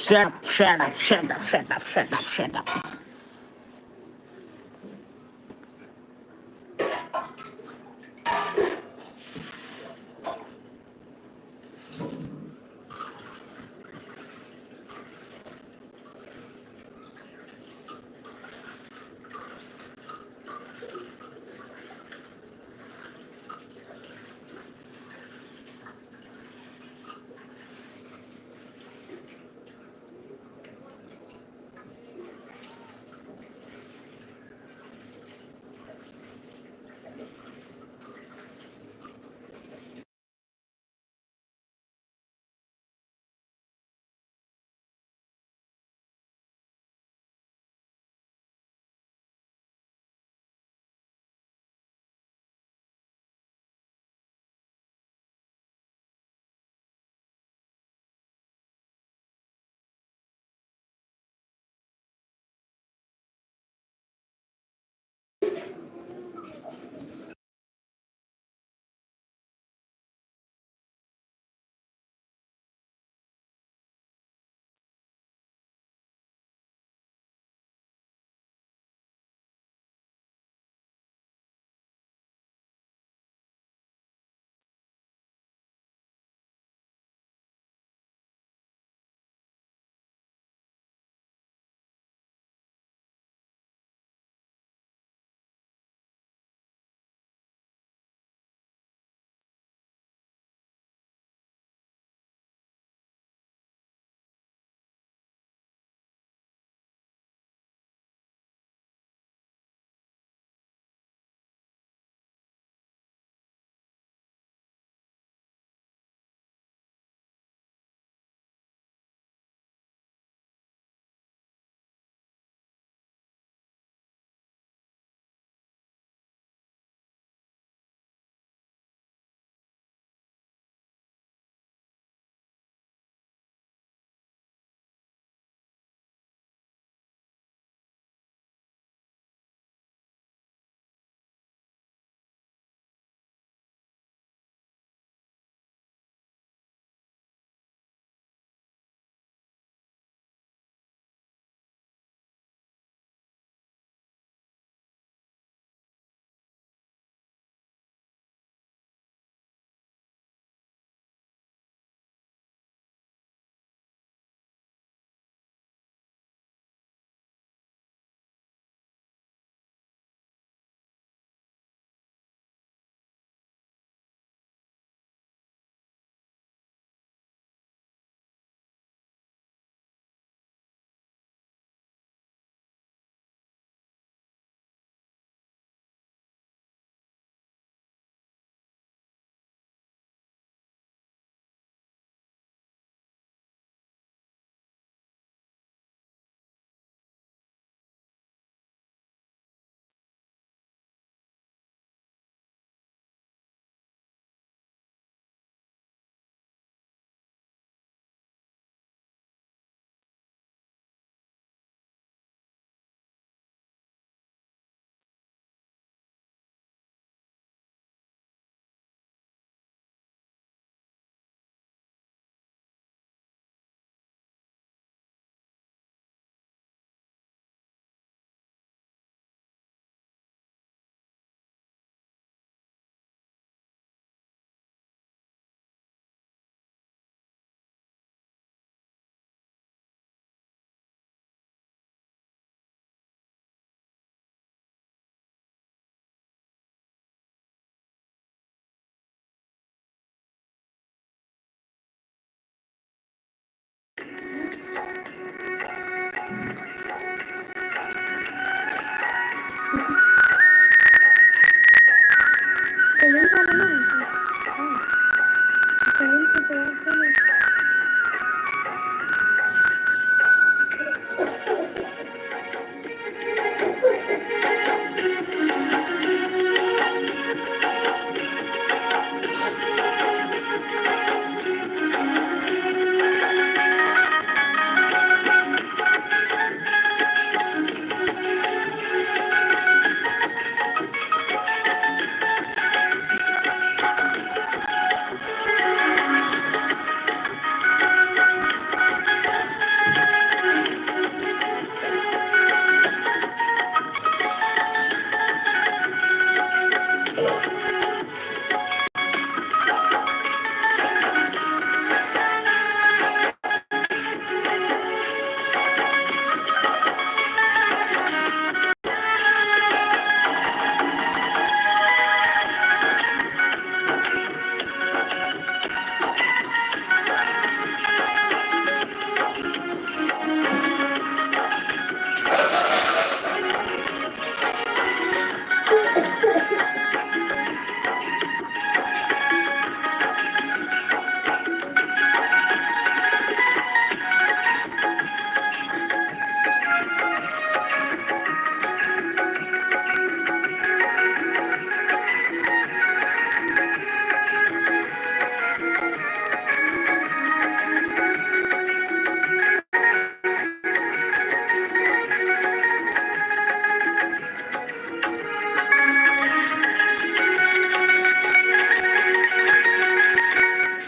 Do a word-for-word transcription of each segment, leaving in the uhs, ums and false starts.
Shut up, shut up, shut up, shut up, shut up, shut up.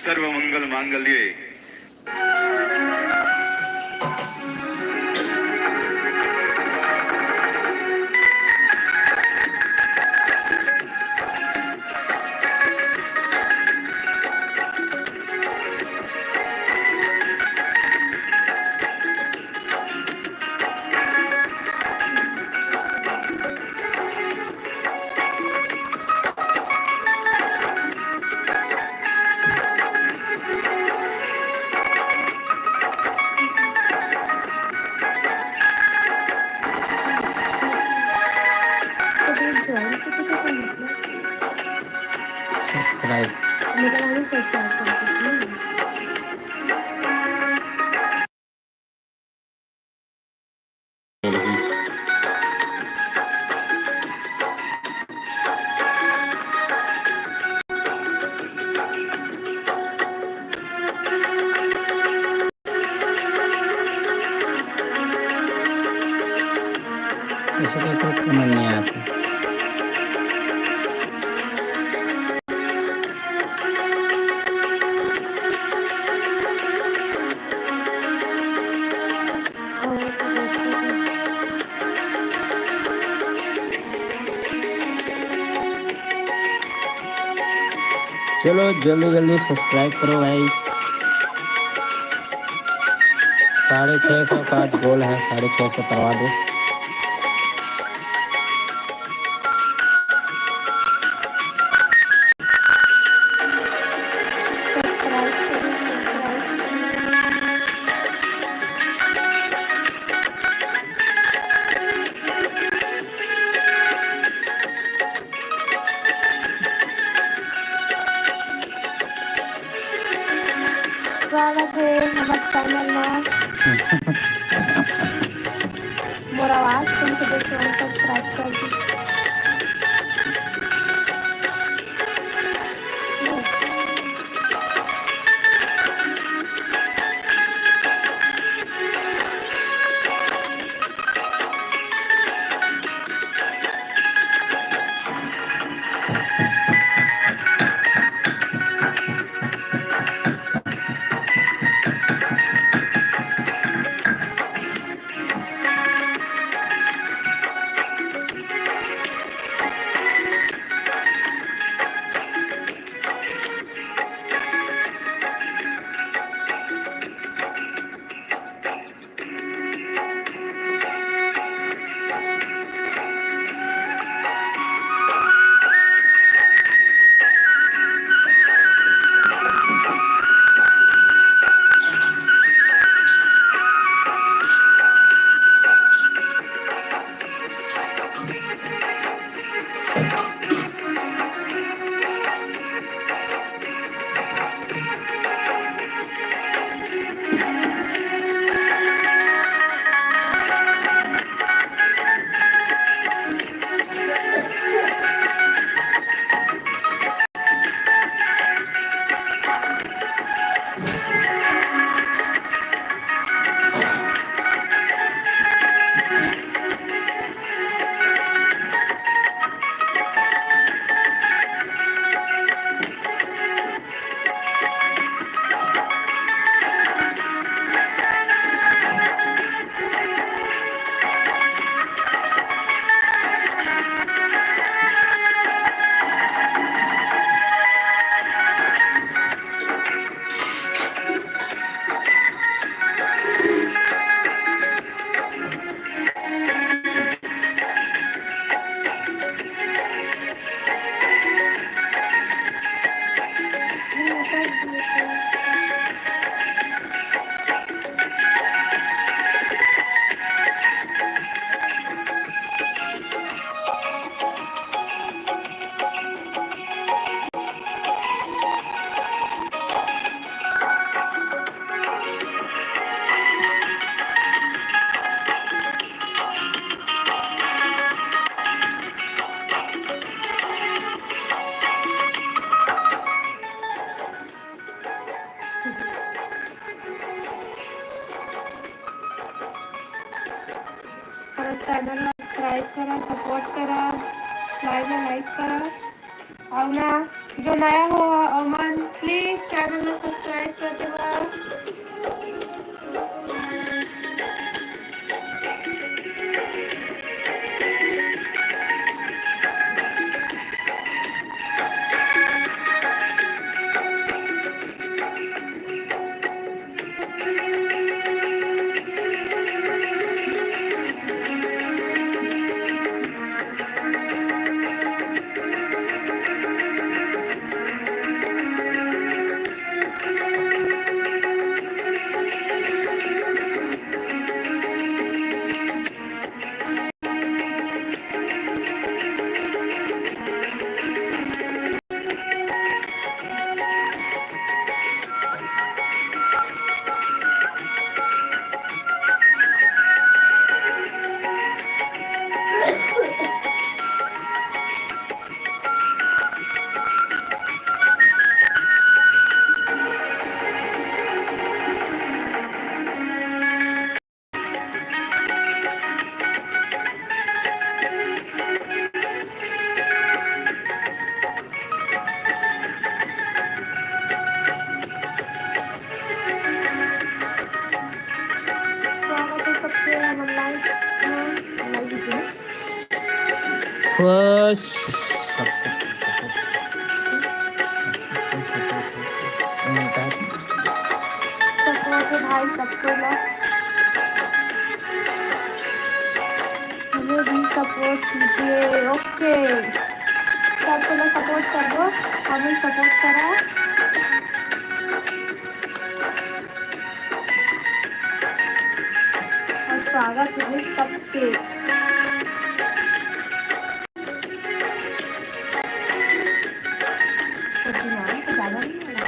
सर्व मंगल मांगल्ये। Subscribe. ऐसे तो कुछ समझ नहीं आता। चलो जल्दी जल्दी सब्सक्राइब करो भाई। साढ़े छः सौ का आज गोल है, साढ़े छः सौ करवा दो। स्वागत है हमारे चैनल में। मोर आवाज सुन के देखो, सब्सक्राइब कर दीजिए। और चैनल ला सब्सक्राइब करा, सपोर्ट करा, लाइव ला लाइक करा। और ना, जो नया हो, ओमन प्लीज चैनल ला सब्सक्राइब कर देवव। स्वागत है सबके हमर लाइव में, लाइव में। खुश। सपोर्ट है भाई सबको ला। हमें भी सपोर्ट कीजिए। ओके, सबको ला सपोर्ट कर दो, हमें सपोर्ट करा। और स्वागत है सबके। तो दिमाग तो ज़्यादा नहीं लगा।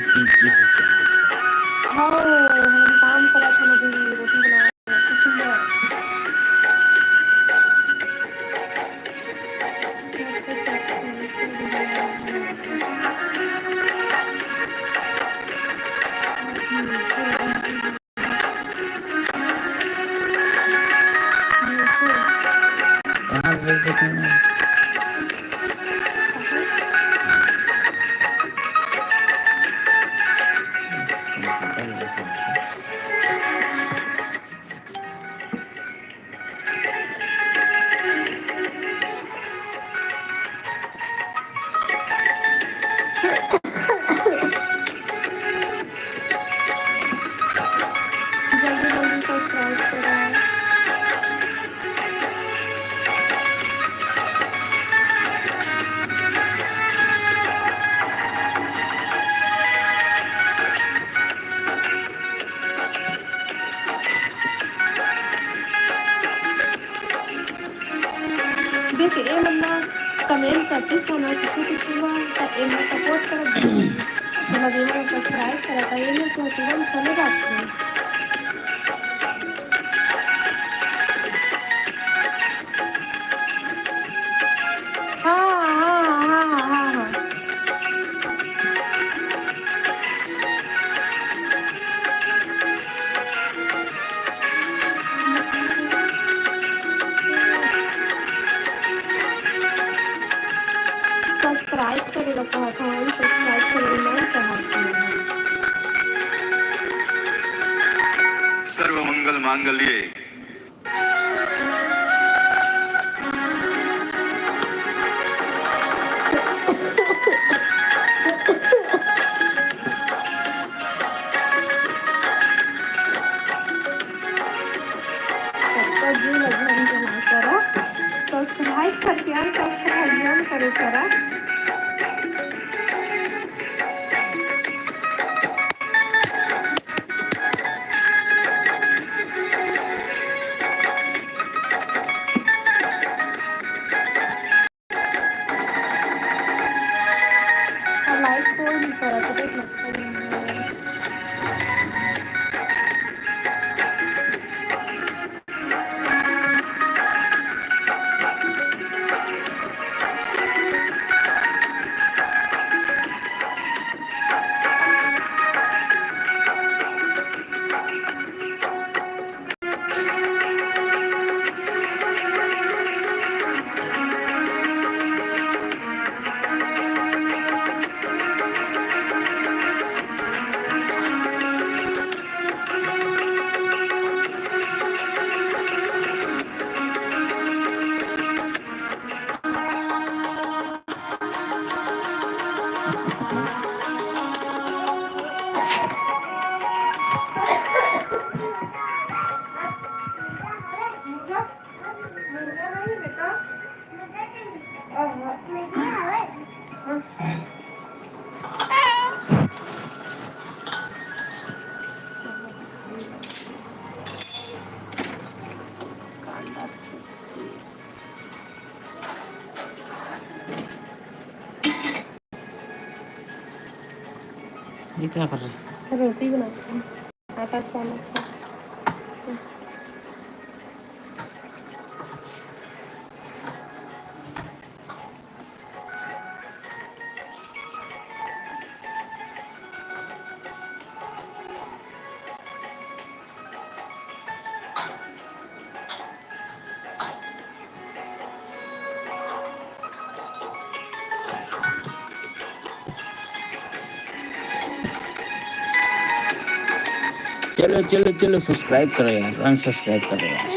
जी, जी, हो गया। हाँ, हम काम करत हन अभी, रोटी बनावत हन, कुछ नहीं। कहाँ से भेज देते हैं? जल्दी जल्दी सब्सक्राइब करें। देख, ए मन ना कमेंट करतिस ना, कुछु कुछु हुआ, त ए मन सपोर्ट करत, मतलब, ए मन सब्सक्राइब करत, ए मन तो तुरंत चले जाते हैं। हाँ, हाँ, हाँ, हाँ, हाँ। सब्सक्राइब करे ला कहत हवं, सब्सक्राइब करे ला नहीं कहत हवं। सर्व मंगल मांगल्ये। सब्सक्राइब करके unsubscribe करो करा। ये क्या कर रहे हैं? रोटी बनाती हूँ, आटा सानत हूँ। चलो, चलो, चलो, subscribe करो यार, unsubscribe करो यार।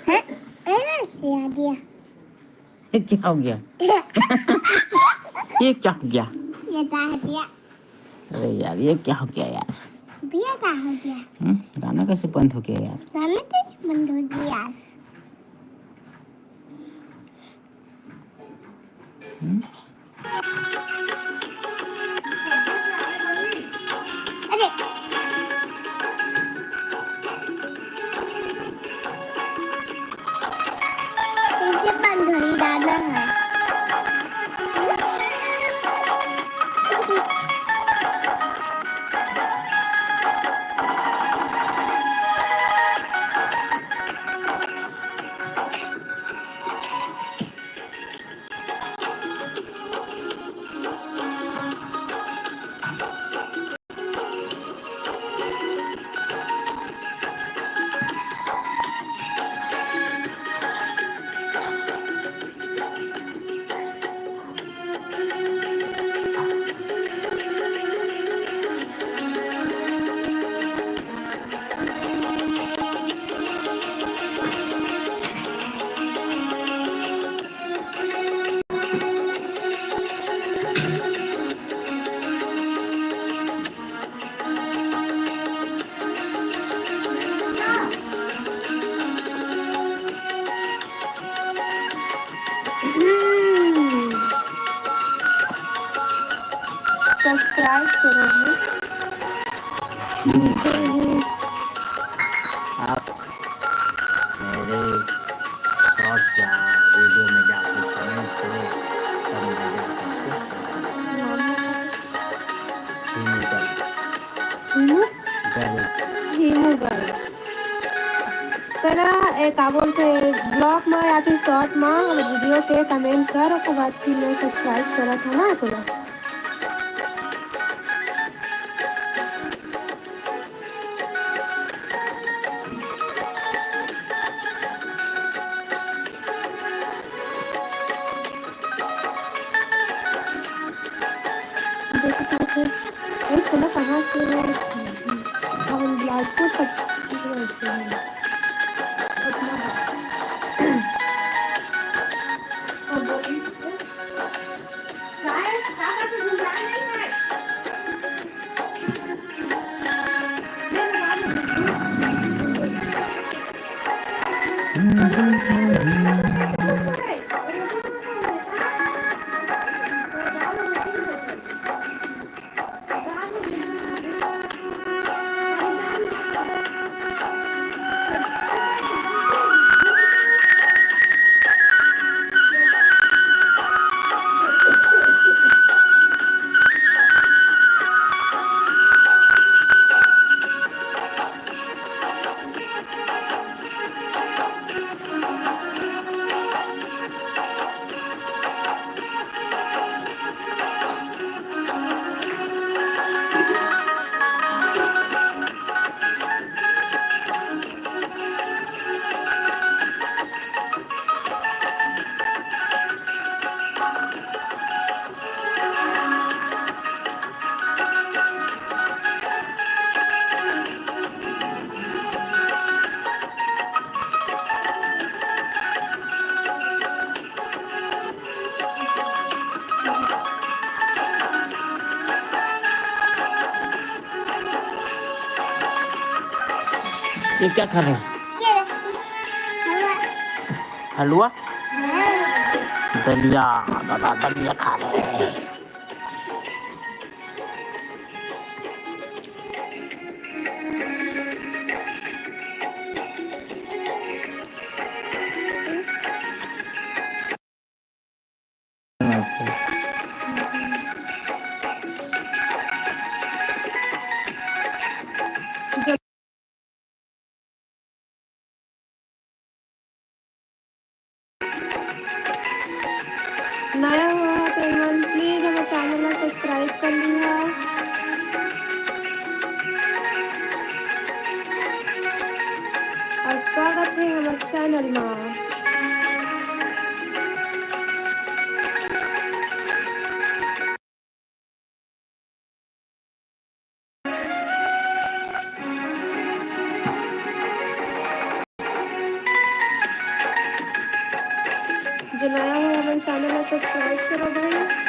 हैं? ए, ये आ गया। ये क्या हो गया? ये क्या हो गया? ये क्या हो गया? अरे यार, ये क्या हो गया यार? भैया, क्या हो गया? हम्म, गाना कैसे बंद हो गया यार? गाना कैसे बंद हो गया यार? हम्म? अरे। पीछे बंद हो रही दादा है। Subscribe करो जी। आप मेरे shorts या video में जाकर comment करो, तब मैं जाकर के subscribe करूँगा। छीनू का। छीनू? गर्ल। छीनू गर्ल। तेरा, ए, का बोलथे, vlog मा या फिर short मा video के comment कर, ओकर बाद फिर मैं subscribe करत हूँ ना तोला। देखो, अरे, चलो, कहाँ से हो? हम बिलासपुर छत्तीसगढ़ से हैं। इतना। और बोलिए। ये क्या खा रहे हैं? हलवा। दलिया, दादा दलिया खा रहे हैं। नया हुआ तो मन, please हमर channel ला subscribe कर लिहा। और स्वागत है हमर channel मा। जो नया हो, हमन channel ला subscribe करो भाई।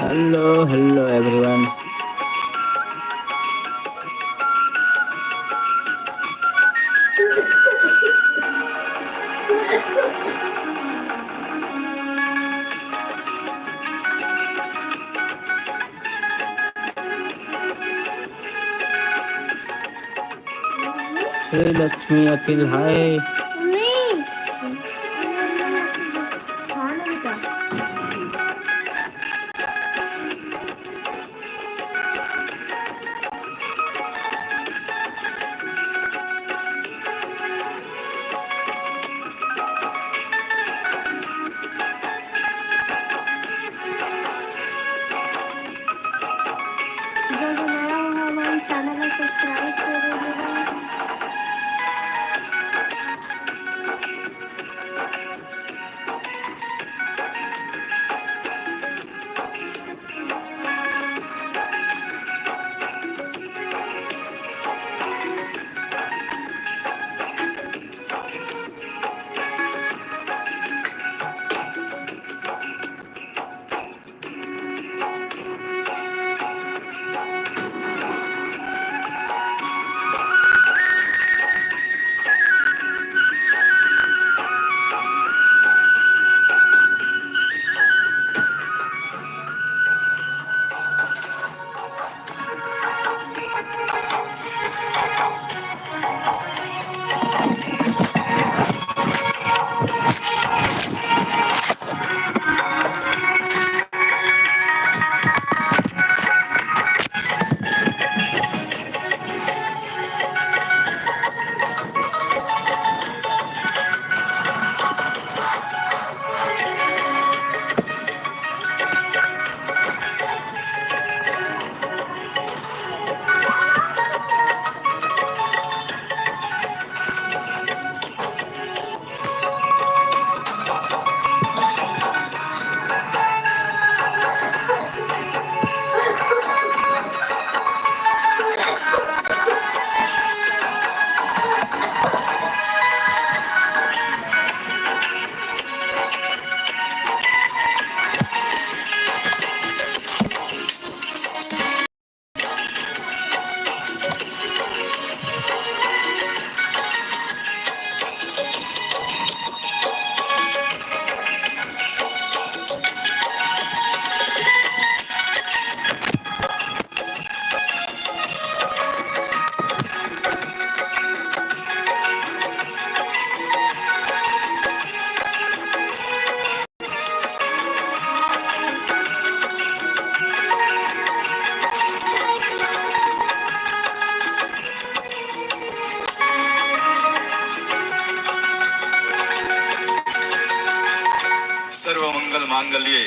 Hello, hello everyone. Shri Lakshmi अखिल, हाय। जो जो नया हो, हमर channel ला subscribe कर देना। मंगलिये।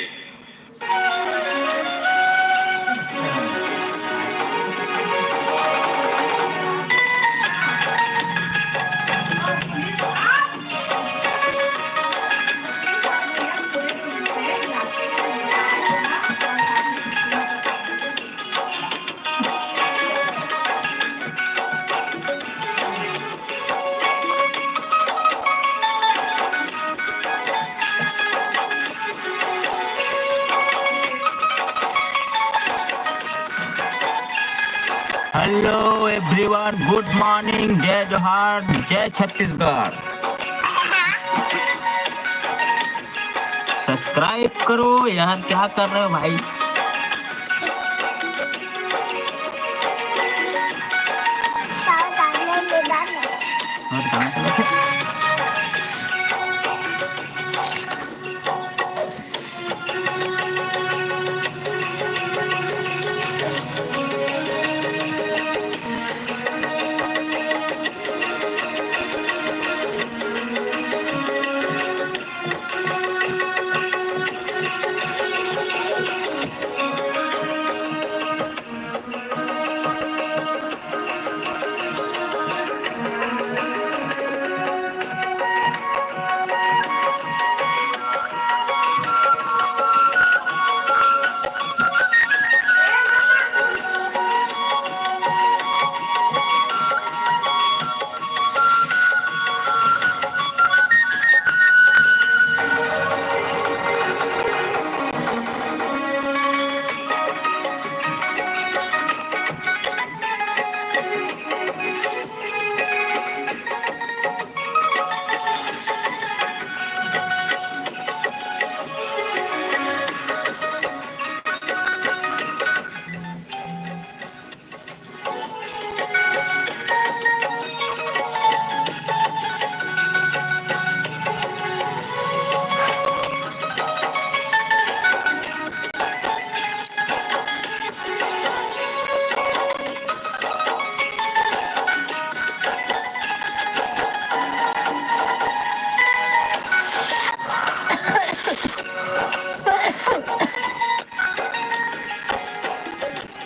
Hello everyone, good morning, जय जोहार, जय छत्तीसगढ़। सब्सक्राइब करो यार, क्या कर रहे हो भाई? और कहाँ चला था?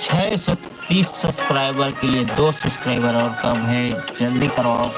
छह सौ तीस सब्सक्राइबर के लिए दो सब्सक्राइबर और कम है, जल्दी करवाओ।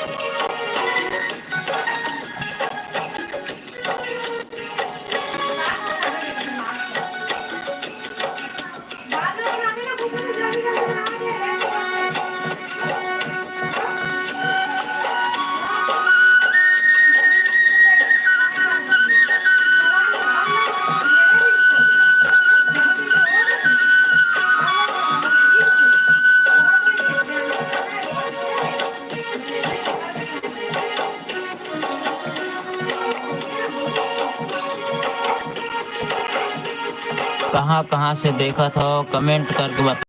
कहाँ कहाँ से देखत हो, कमेंट करके बता।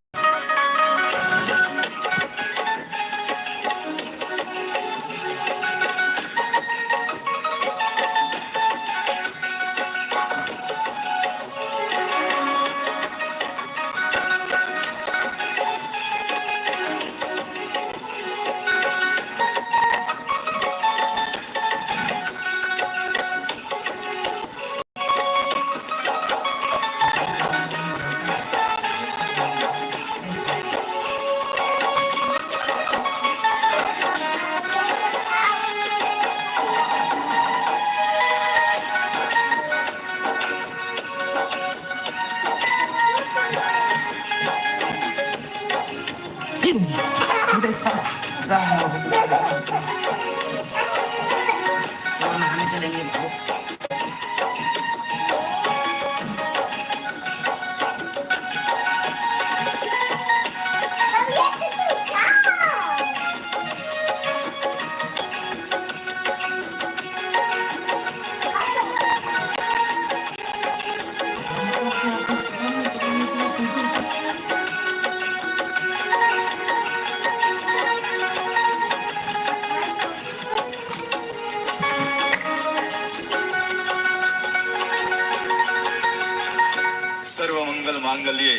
सर्व मंगल मांगल्ये।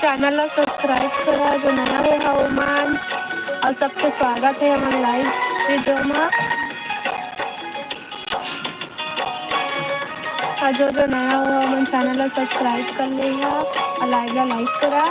channel ला subscribe करा, जो नया हो हा ओमन, अउ सबके स्वागत हे हमर live video मा। अउ जो जो नया हो हा ओमन channel ला subscribe कर लेहा, अउ live ला like करा।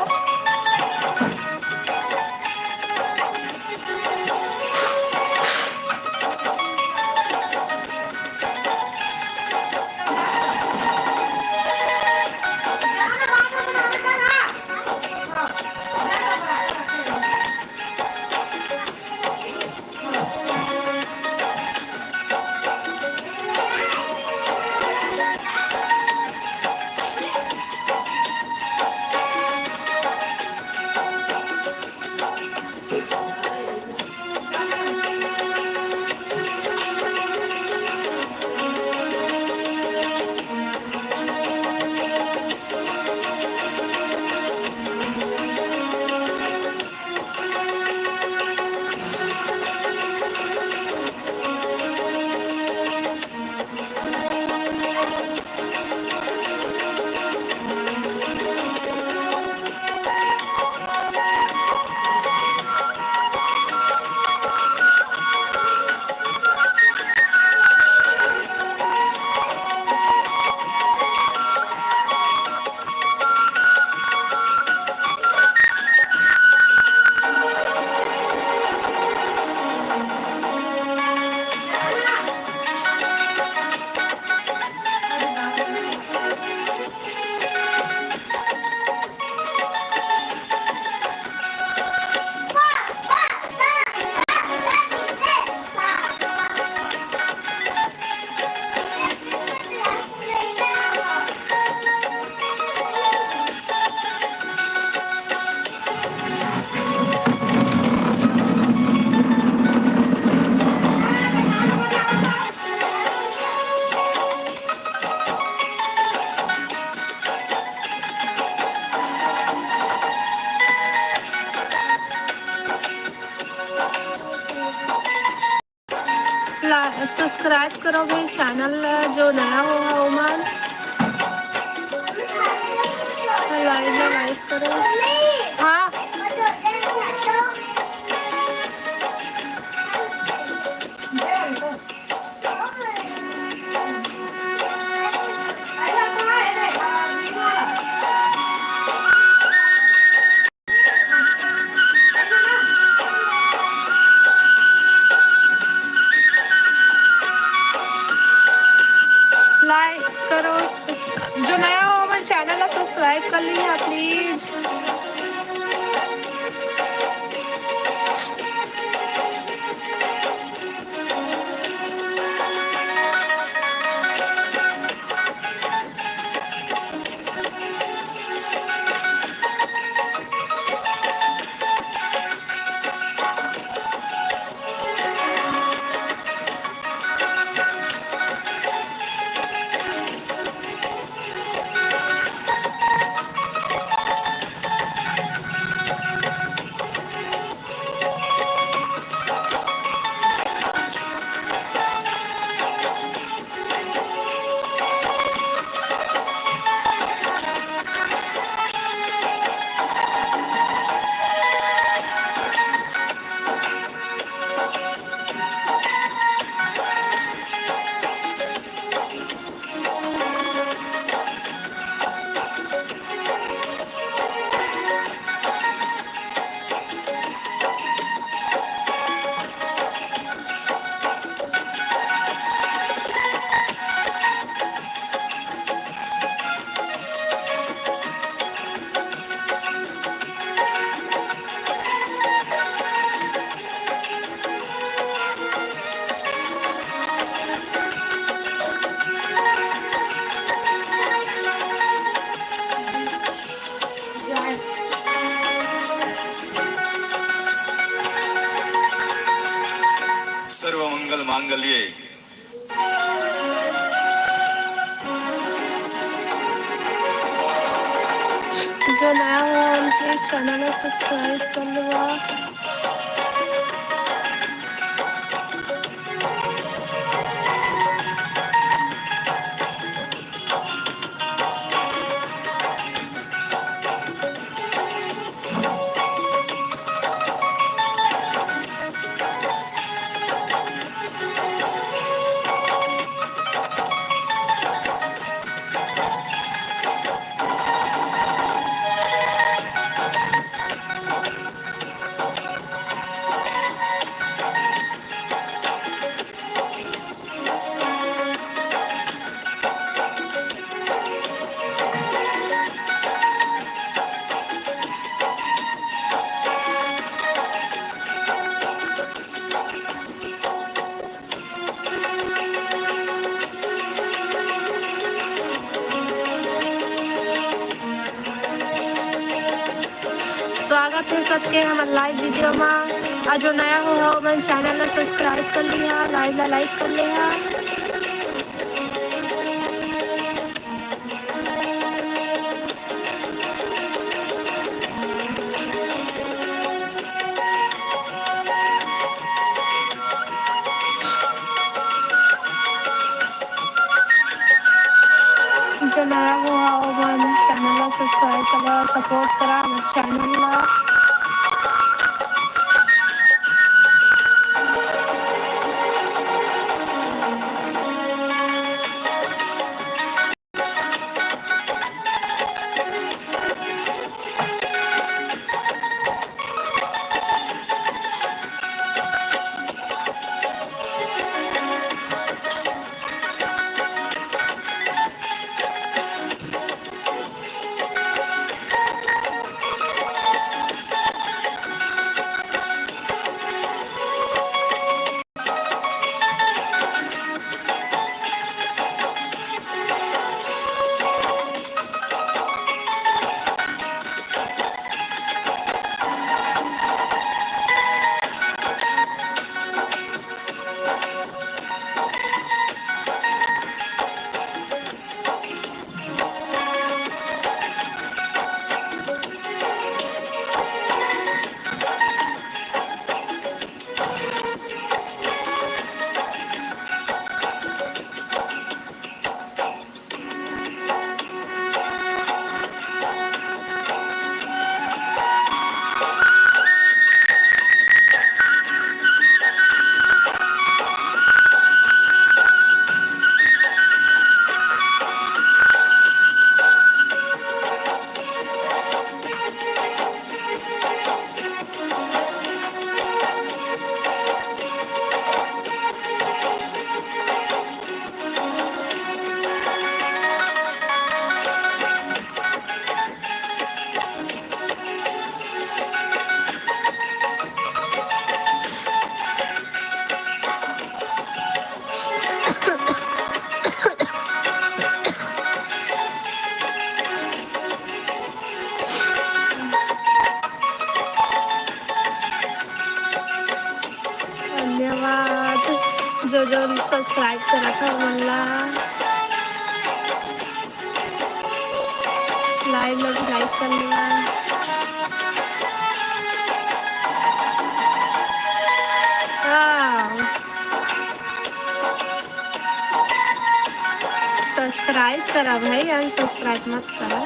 ला-, subscribe करो भाई channel ला, जो नया हो हा ओमन। Live ला like करो। हाँ। Like करो, जो नया हो हमर channel ला subscribe कर लिहा please। सर्व मंगल मांगल्ये। जो नया हो, उनके channel ला subscribe कर लो। सबके हमर live video मा। अउ जो नया हो, हो मन channel ला subscribe कर लिहा, live ला like कर लिहा। जो नया हो, हो मन channel ला subscribe करा, support करा हमर channel ला। धन्यवाद, जो जो subscribe करत हो मन ला। Live ला भी like कर लेना। हाँ। Subscribe करा भाई, unsubscribe मत करा।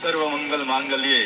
सर्व मंगल मांगल्ये।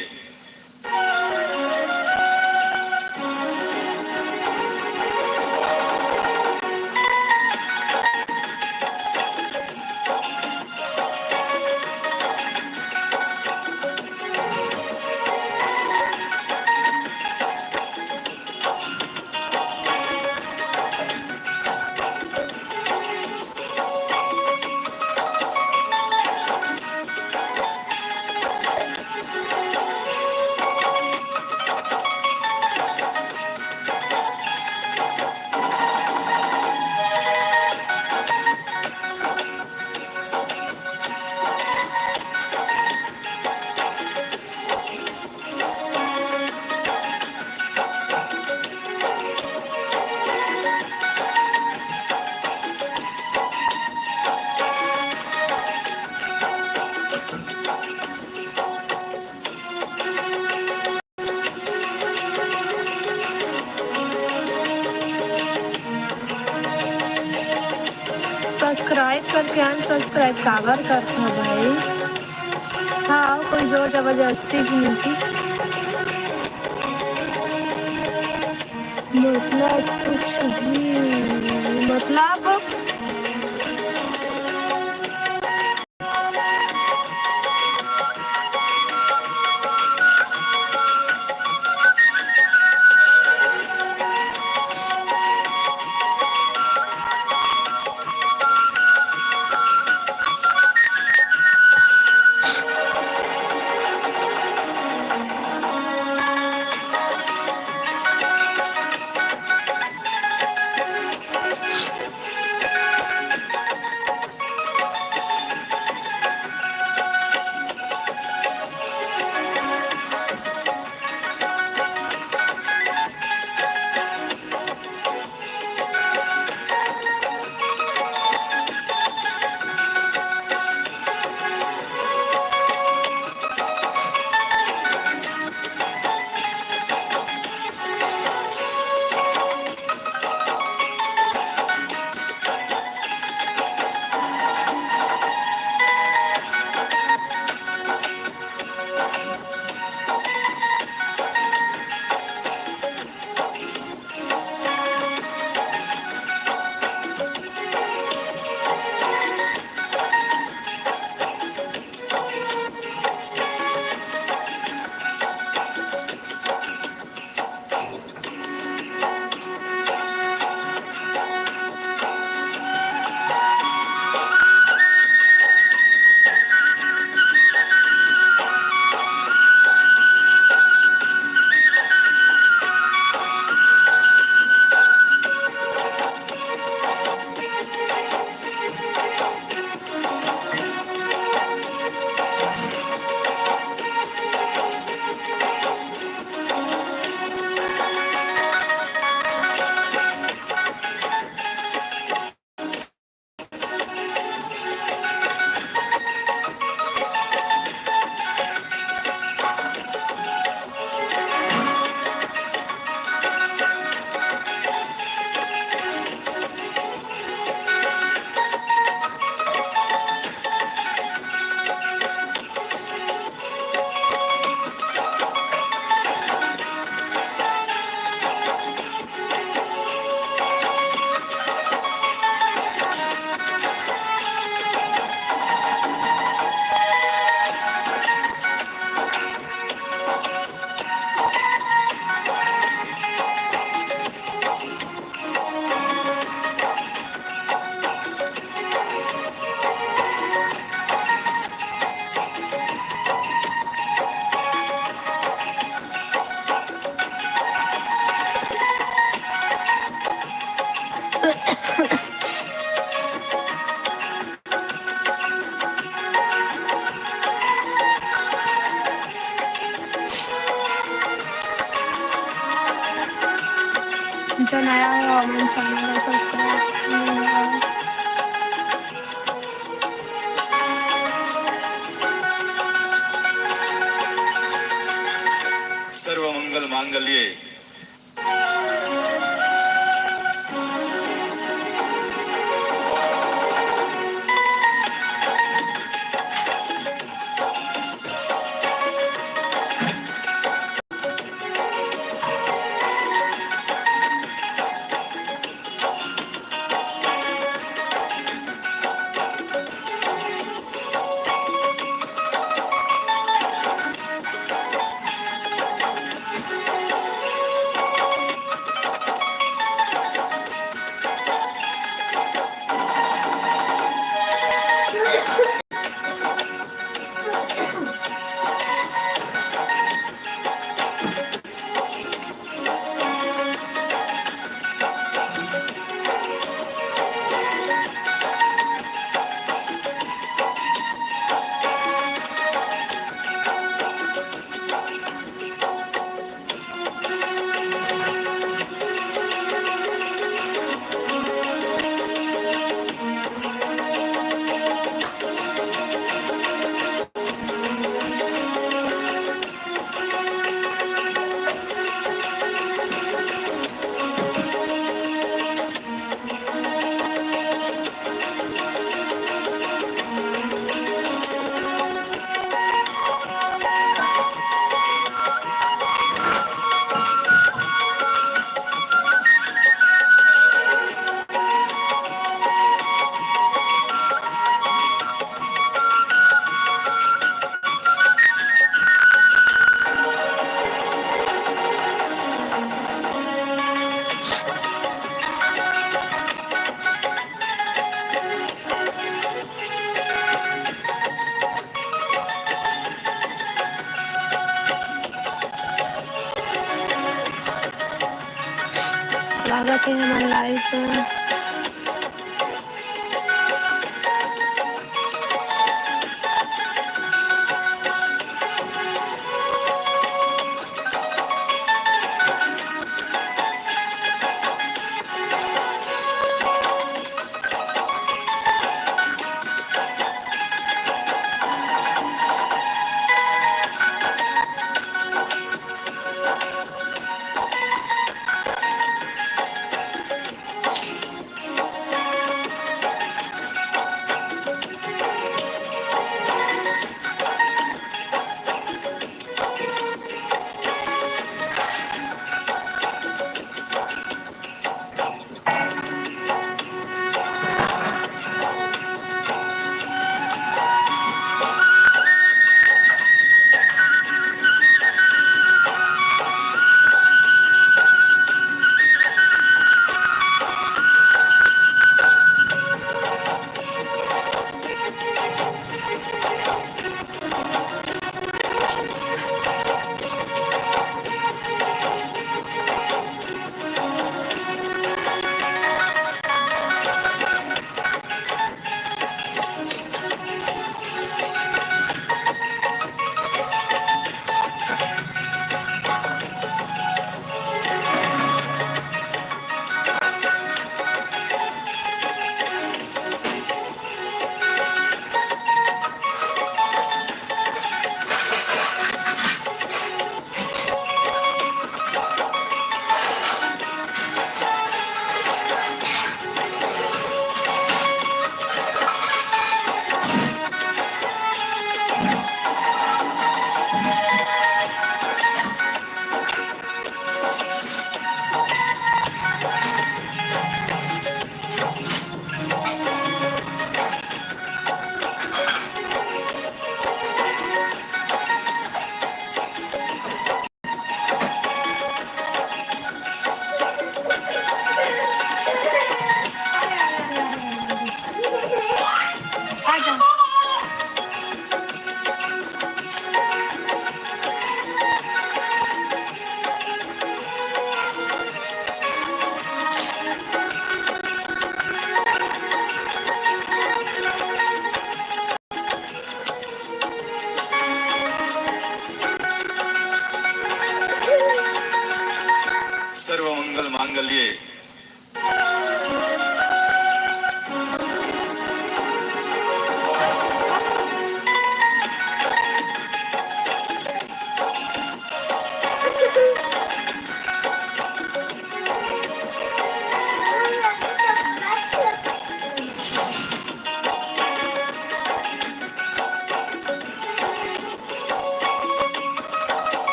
Subscribe करके unsubscribe काबर करथो भाई? हाँ, कोई जोर जबरदस्ती भी नहीं थी। मतलब कुछ भी, मतलब। जो नया हो, हमन चैनल ला सब्सक्राइब कर लेवा। सर्व मंगल मांगल्ये। देखे हमर live बर। सर्व मंगल मांगल्ये।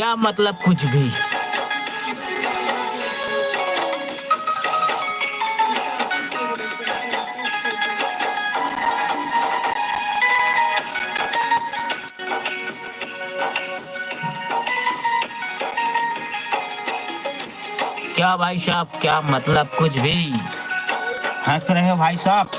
क्या मतलब कुछ भी? क्या भाई साहब, क्या मतलब कुछ भी? हंस रहे हो भाई साहब?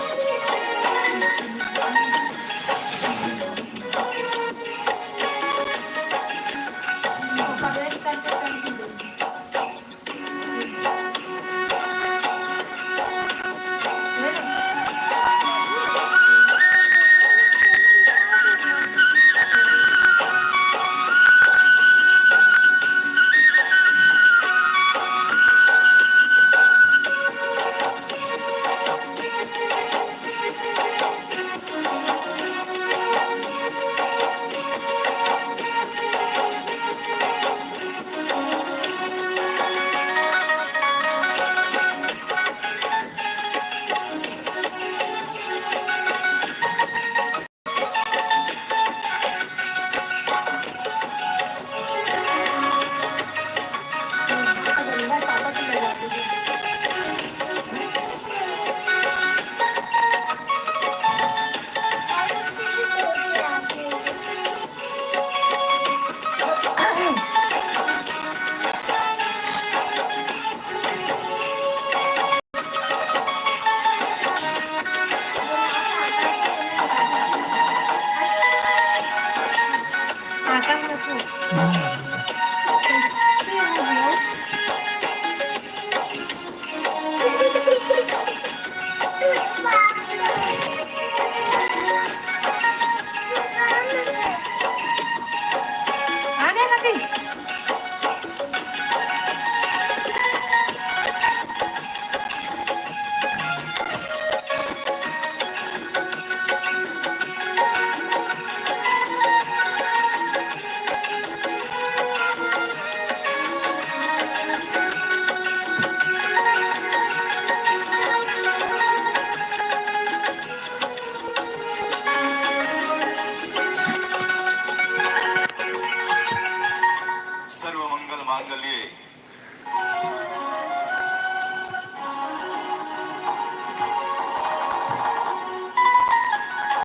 सर्व मंगल मांगल्ये।